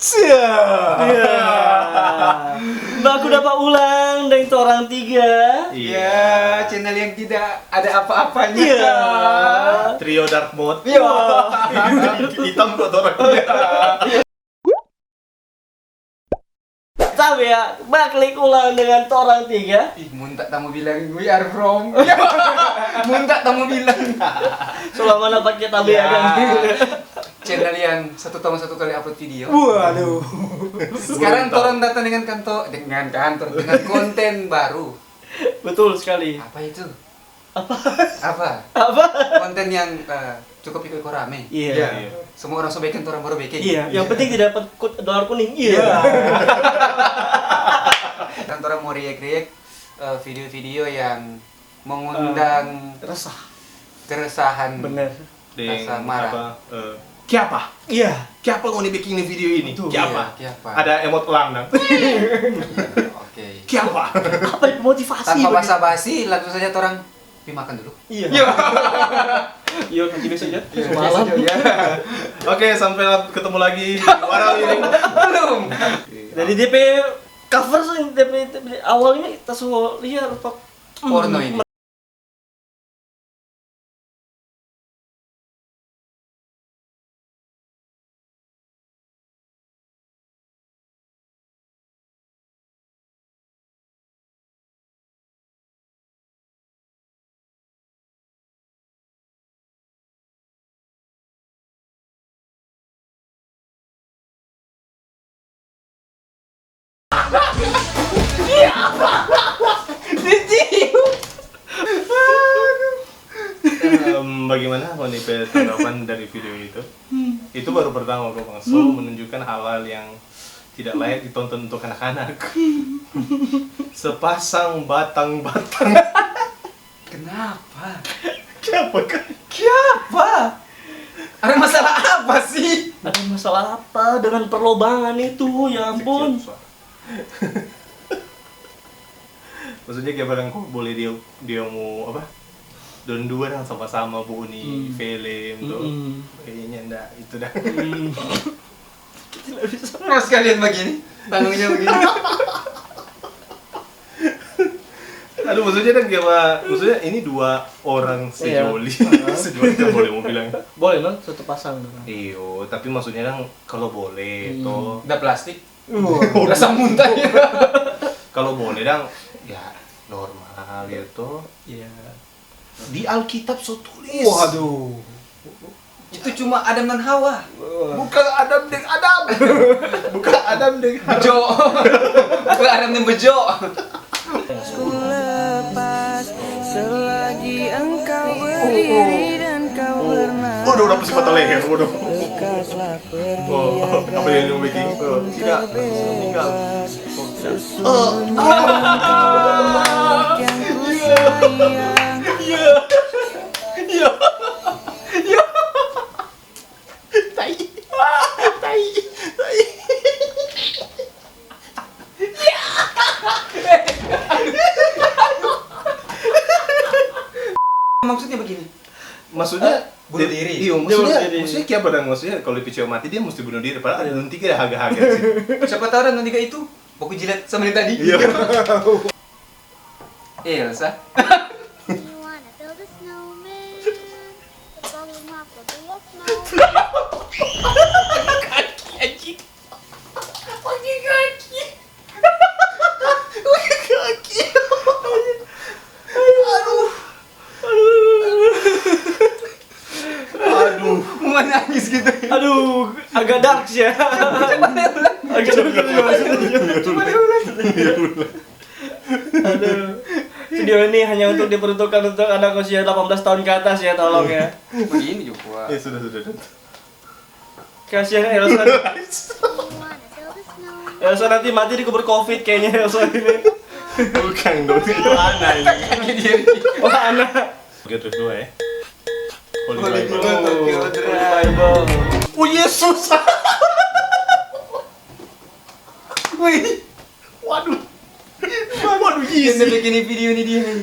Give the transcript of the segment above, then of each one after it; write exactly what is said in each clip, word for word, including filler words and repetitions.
Sia. Ya. Baku dapa ulang deng torang tiga. Iya. Ya, channel yang tidak ada apa-apanya. Iya. Trio Dark Mode. Iya. Hitam kok torang. Tapi ya, baklik ulang dengan torang tiga. Ih, mun tak tamu bilang, "We are from." Mun tak tamu bilang. Selama dapat kita Ya. biarkan. Channel yang satu tahun satu kali upload video. Waduh. Sekarang Belum tahu. torang datang dengan kantor, dengan kantor, dengan konten baru. Betul sekali. Apa itu? Apa? Apa? Apa? Konten yang, eh, cukup iko-iko rame. Iya. Iya. Iya. Semua orang so bikin, torang baru bikin. Iya, yang Iya. penting tidak dapat ku-, dolar kuning. Iya. Iya. Kan torang mau react-react, eh, video-video yang mengundang Eh, resah. keresahan. Bener. Deng Rasa marah. apa, eh, kiapa? Iya. Kiapa ngoni bikin ini video ini? Betul. Kiapa? Iya, kiapa? Ada emot pelang dang. Oke. Kiapa? Apa motivasi Tanpa begitu? basa-basi, langsung saja torang pi makan dulu. Iya. Iya. Iya, nanti besok ya. Iya, Malam. besok ya. Oke, sampai ketemu lagi di Warau ini. Belum. Jadi D P cover sih, D P, D P awal ini kita suruh lihat apa Porno ini. Em, bagaimana ngoni pe tanggapan dari video itu? Hmm. Itu baru pertama kok, Bang. So, Hmm. menunjukkan hal-hal yang tidak layak ditonton untuk anak-anak. Sepasang batang-batang. Kenapa? Kiapa, kan? Kiapa? Ada masalah apa sih? Ada masalah apa dengan perlobangan itu? Ya ampun. Seksi, susah. Maksudnya kayak barang kok boleh dia, dia mau apa? Dong dua dang sama-sama bu ni Hmm. film tuh. Mm-mm. Kayaknya ndak itu dah. Hmm. Kita nggak bisa. Mau sekalian begini, tangannya begini. Aduh, maksudnya kan kayak apa? Maksudnya ini dua orang Iya. sejoli. Heeh. Sejoli kan boleh mau bilang. Boleh, no? Satu pasang, no? Iyo, tapi maksudnya kan kalau boleh, Hmm. toh. Nggak plastik? Wah. Rasa muntah ya. Kalau boleh, dang, ya normal gitu. Iya. Di Alkitab so tulis. Waduh. Itu cuma Adam dan Hawa. Bukan Adam deng Adam. Bukan Adam deng Bejo. Bukan Adam deng Bejo. Ku lepas selagi engkau berdiri dan kau bernafas. Waduh, udah pasti patah leher, waduh. Lekaslah Oh, apa yang dia bikin? Oh, tidak, langsung meninggal. Oh. Iya. Iya. Iya. Iya. Tai. Tai. Tai. Maksudnya begini. Maksudnya, Hah? Bunuh dia, diri. Iyo, Dia maksudnya, bunuh diri. maksudnya kayak apa dong? Maksudnya kalau di Picomati dia mesti bunuh diri, padahal ada Iya. dong tiga ada harga-harga di situ. Siapa tahu ada dong tiga itu baku jilat sama yang tadi. Iya. Iya, Elsa. You wanna build a snowman? Let's all roll up, we'll be a snowman. Kaki, anjing. Pakai kaki. Pakai kaki. Aduh. Aduh. Aduh. Mau nangis gitu. Aduh, agak dark sih ya. Agak dark sih maksudnya. Aduh. Video ini hanya untuk diperuntukkan untuk anak usia delapan belas tahun ke atas ya, tolong ya. Begini juga. Ya, sudah, sudah, sudah. Kasihan Elsa. Elsa nanti mati dikubur covid kayaknya Elsa ini. Bukan dong, itu Ana ini. Oh, Ana. Oke, terus dua ya. Holy Holy Bible. Bible, Tokyo Drift. Oh, Yesus. Wih. Waduh. Waduh, Dia isi. bikin video ini dia nih.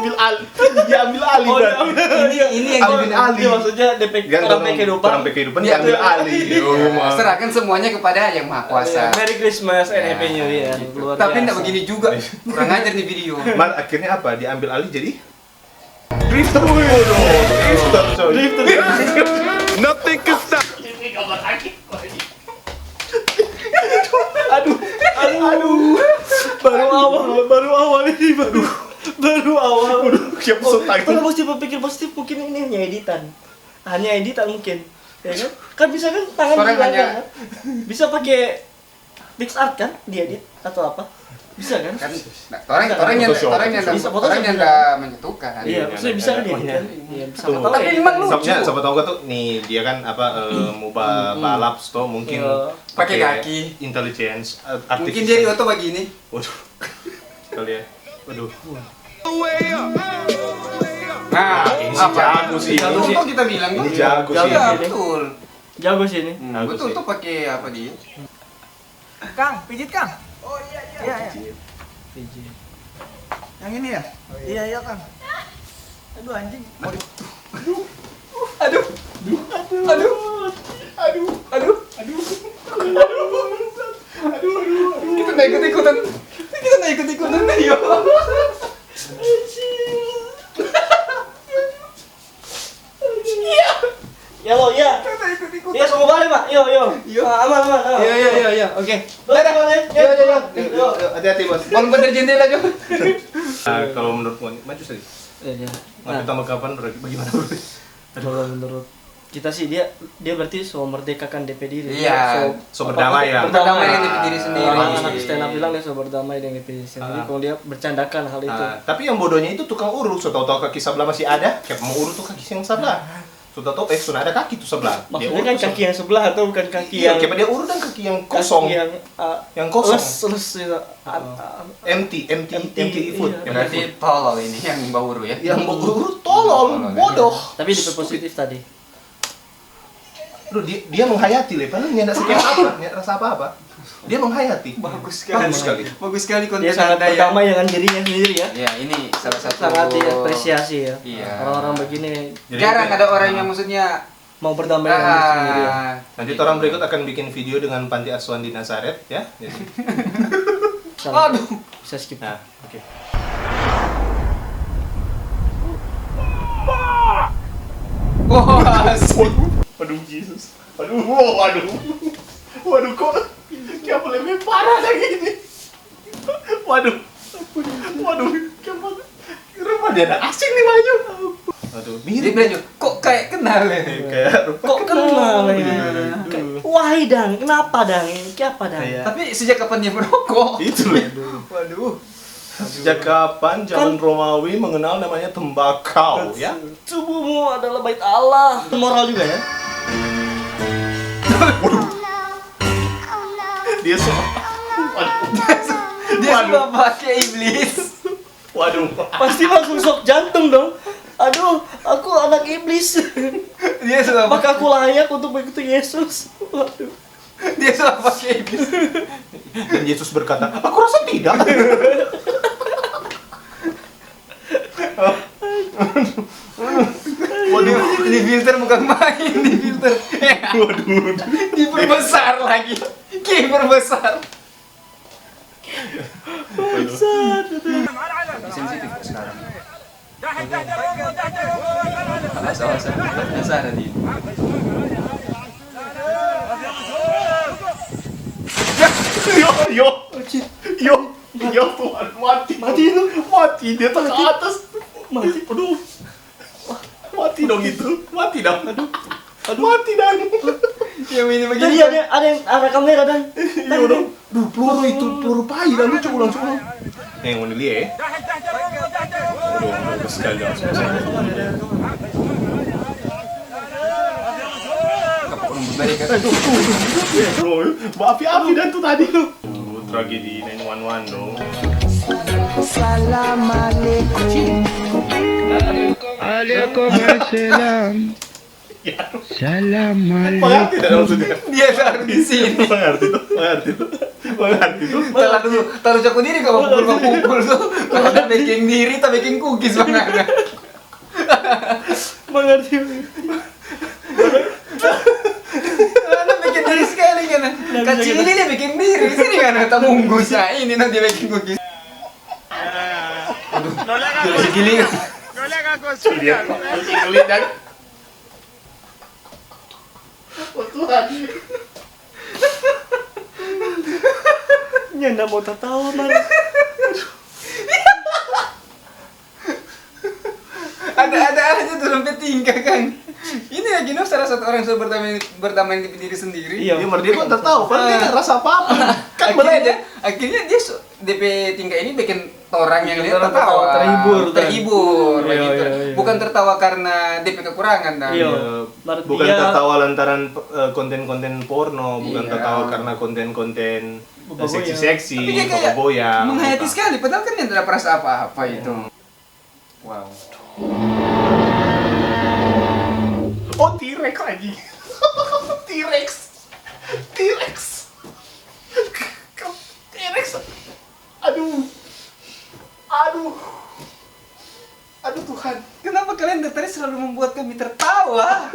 Ambil alih. Dia ambil alih, Oh, kan? Dia ambil alih. Ini, ini yang Ambil dibilang. Alih. Dia maksudnya D P, Yang orang dorong, P kehidupan. Orang P kehidupan, Dia dia ambil ambil alih. Alih. Iya. Serahkan semuanya kepada Yang Maha Kuasa. Iya, Merry Christmas and Happy New Year. Luar Tapi nggak biasa. Begini juga. Kurang ajar nih video. Mar, akhirnya apa? Diambil alih jadi drifter. Waduh, drifter, coy. Drifter. Nothing can stop. Aduh, aduh, aduh. Baru awal, baru awal ini, baru, baru awal. Aduh, siapa Oh, so tight? Kalau mesti berpikir positif, mungkin ini hanya editan. Hanya editan mungkin. Ya kan? Kan bisa kan tangan Orang di belakang, hanya kan? Bisa pakai PicsArt kan? Diedit atau apa? Bisa kan? Kan, nah, orang, Bisa orang kan? yang, Photoshop, orang yang, Photoshop. Bisa orang Photoshop yang juga. Nggak menjatuhkan. Iya, Iya, maksudnya iya, bisa iya, kan iya. diedit kan? Iya, bisa Tunggu. Apa tahu Tapi ya? memang lucu. Sampainya, siapa tahu kan tuh, nih, dia kan, apa, eh, mau ba-, Hmm. balap, sto, mungkin Iya. Pakai pakai kaki. Intelligence, eh, Mungkin artificial. Dia di oto begini. Waduh. Kali ya. Waduh. Nah, Nah, ini si apa? jago sih, Jago ini si tuh kita bilang Ini ini. jago sih. Iya, Jago. betul. Jago sih ini. Hmm, Jago betul sih. tuh pakai apa dia? Kang, pijit, Kang. Oh, iya, iya. Iya, iya. Pijit. Yang ini ya? Oh, iya. Iya, iya, Kang. Aduh, anjing. Aduh. Aduh. Aduh. Aduh. Aduh. Aduh. Aduh. Aduh, aduh, aduh. Kita nggak ikut-ikutan. Kita nggak ikut-ikutan, ayo. Iya. Ya lo, iya. Kita ikut-ikutan. Iya, semua balik, Pak. Yo, yo. Yo. Ah, aman, aman, aman. Iya, iya, iya, iya. Oke. Lo Dadah. Duluan ya. Iya, iya, iya. Yo. Yo, yo, hati-hati, Bos. Bangun pagar jendela, Jo. Ah, kalau menurut Mon, maju saja. Iya, iya. Mau Nah. tambah kapan, Bro? Bagaimana, Bro? Aduh. Kalau menurut kita sih, dia, dia berarti so merdekakan D P diri. Iya. So, So apa, berdamai, apa, ya? Berdamai dengan D P diri sendiri. Orang anak stand up bilang dia so berdamai dengan D P diri sendiri. Ah. Kalau dia bercandakan hal itu. Ah, tapi yang bodohnya itu tukang urut, so tau-tau kaki sebelah masih ada, kayak mau urut tuh kaki yang sebelah. So tau-tau, eh, sudah ada kaki tuh sebelah. Dia Maksudnya urut kan tuh kaki sebelah. Yang sebelah atau bukan kaki Iya, yang kayak dia urut dan kaki yang kaki kosong. yang, ah, Yang kosong. les, les gitu. Ah, Heeh. ah, Empty, empty, empty, empty foot. Iya. Empty Berarti foot. Tolol ini yang bauru ya. Yang bauru tolol, Tolol, ya. bodoh. Tapi di Stupid. Positif tadi. Aduh, dia, dia menghayati, Le. Padahal dia nggak sakit apa, nggak rasa apa-apa. Dia menghayati. Bagus sekali. Bagus sekali. Bagus sekali konten Dia sangat Anda, ya. Berdamai dengan dirinya sendiri, ya. Ya, ini salah satu Sangat diapresiasi, ya. Iya. Orang-orang begini Jadi jarang itu ada orang yang maksudnya mau berdamai dengan diri sendiri, ya. Ah. Nanti orang berikut akan bikin video dengan panti asuhan di Nazaret, ya. Jadi. Salah. Aduh. Bisa skip. Nah. Oke. Wah, Waduh, waduh, Jesus. Waduh, waduh. Waduh, kok kiapa lebih parah lagi ini? Waduh. Waduh, kiapa rumah dia ada asing nih, baju. Waduh, Dia mirip. Bilang juga, "Kok kayak kenal ya?" Kayak rupa Kok kenal. Kenal ya? Iya. Kayak, why, dang? Kenapa, dang? Kiapa, dang? Iya. Tapi sejak kapan dia merokok? Itu loh. Waduh. Sejak kapan zaman Kan Romawi mengenal namanya tembakau, ya? Tubuhmu adalah bait Allah. Moral juga, ya? Waduh. Dia so-, waduh. Dia Waduh. suka pakai iblis. Waduh. Pasti langsung sok jantung dong. Aduh, aku anak iblis. Dia suka Apakah aku layak untuk mengikuti Yesus? Waduh. Dia suka pakai iblis. Dan Yesus berkata, "Aku rasa tidak." Waduh, ini filter bukan main, ini filter. Waduh. Diperbesar lagi. Diperbesar. Waduh. Sensitif sekarang. Awas, awas, awas. Penasaran ini. Yo, yo. Yo, yo, Tuhan, mati. Mati itu. Mati, dia tak ke atas. Mati. Aduh. Mati dong itu. Mati dong. Aduh. Aduh. Mati dong. Yang ini Tadi begini. ada, ada yang arah kamera, dan Iya dong. Duh, peluru itu, peluru pai, dan lucu ulang, ulang. Nih, mau dilihat ya. Aduh, bagus sekali, jangan sampai. Kapok nunggu tadi kan. Bro, api-api dan tuh tadi. Aduh, tragedi nine one one dong. Assalamualaikum. Alaikum assalam. Assalamualaikum. Mengerti tidak maksudnya? Dia taruh di sini. Mengerti tuh, mengerti tuh, mengerti tuh. Terlalu, terlalu jago diri kalau pukul-pukul tuh. Kalau ada bikin diri, tak bikin kukis, Bang. Mengerti. Ada bikin diri sekali kan? Kacili dia bikin diri. Sini kan, tak bungkus. Nah, ini nanti bikin kukis. Aduh, no le hagas caso. Gili. No le hagas caso. Gili, dan Oh, Tuhan. Nyanda mau tatawa, man. Ada-ada aja tuh sampai tingkah kan. Ini lagi no salah satu orang sudah bertamai, bertamai di diri sendiri. Iya. Dia merdeka, tak tahu, padahal dia tak rasa apa-apa. Kan boleh aja. Akhirnya dia su- D P tingkah ini bikin orang yang lihat tertawa, terhibur, terhibur. Iya, begitu. Iya, iya. Bukan tertawa karena D P kekurangan, kan? Iya. Bukan tertawa lantaran eh, konten-konten porno, bukan tertawa karena konten-konten eh, seksi-seksi, babogoyang. Tapi dia kayak menghayati sekali, padahal kan dia tidak merasa apa-apa itu. Wow. Oh, T-Rex lagi. T-Rex. T-Rex. T-Rex. Aduh. Aduh. Aduh, Tuhan. Kenapa kalian dari tadi selalu membuat kami tertawa?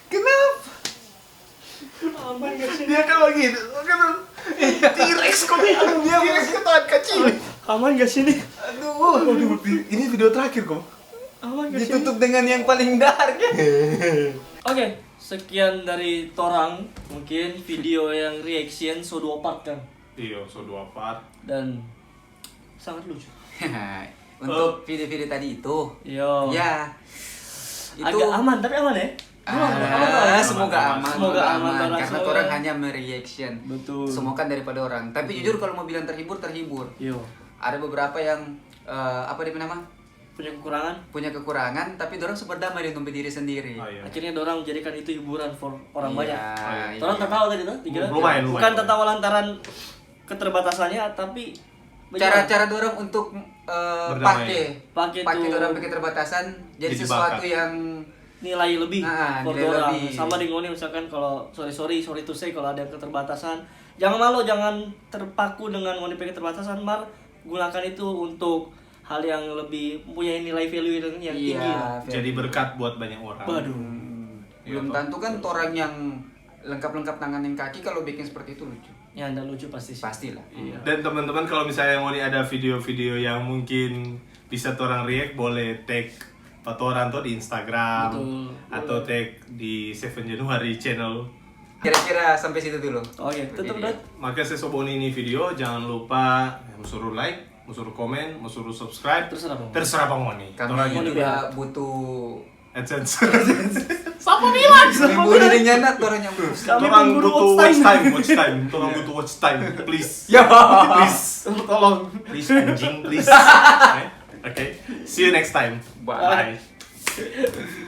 Kenapa? Aman gak sih? Dia kan lagi, kan T-Rex kok nih, aduh, dia T-Rex ketawa kecil. Aman gak sih nih? Aduh, ini video terakhir kok. Aman gak sih? Ditutup dengan yang paling dark ya. Oke, sekian dari torang. Mungkin video yang reaction so dua part kan. Iya, so dua part. Dan sangat lucu. Untuk video-video tadi itu. Iya. Ya. Agak aman, tapi aman ya? Ah, semoga aman, semoga aman, karena torang hanya mereaction. Betul. Semua kan daripada orang. Tapi jujur, kalau mau bilang terhibur, terhibur. Iya. Ada beberapa yang eh, apa dia nama? Punya kekurangan. Punya kekurangan, tapi dorang su berdamai deng dong pe diri sendiri. Oh, iya. Akhirnya dorang jadikan itu hiburan for orang banyak. Iya, iya. Torang tertawa tadi tuh, tiga. Lumayan, lumayan. Bukan tertawa lantaran keterbatasannya, tapi cara-cara dorang untuk eh, pake pake dorang pe keterbatasan jadi sesuatu yang nilai lebih for dorang. Sama deng ngoni, misalkan kalau, sorry, sorry, sorry to say, kalau ada keterbatasan, jangan malu, jangan terpaku dengan ngoni pe keterbatasan, mar gunakan itu untuk hal yang lebih punya nilai value yang tinggi lah. Jadi berkat buat banyak orang. Waduh. Belum tentu kan torang yang lengkap-lengkap tangan dan kaki kalau bikin seperti itu lucu. Ya, ndak lucu pasti sih. Pastilah. Iya. Dan teman-teman, kalau misalnya ngoni ada video-video yang mungkin bisa torang react, boleh tag pa torang to di Instagram atau tag di Seven January channel. Kira-kira sampai situ dulu. Oke, tutup, Dot. Makase so boni ini video, jangan lupa mo suru like, mo suru komen, mo suru subscribe. Terserah pa ngoni. Terserah pa ngoni. Kami juga butuh AdSense. Sapa bilang? Ribu dirinya nak, torang yang bus. Kami pun butuh watch time, watch time. Torang butuh watch time, please. Ya. Please, tolong. Please, anjing, please. Oke. See you next time. Bye. Bye.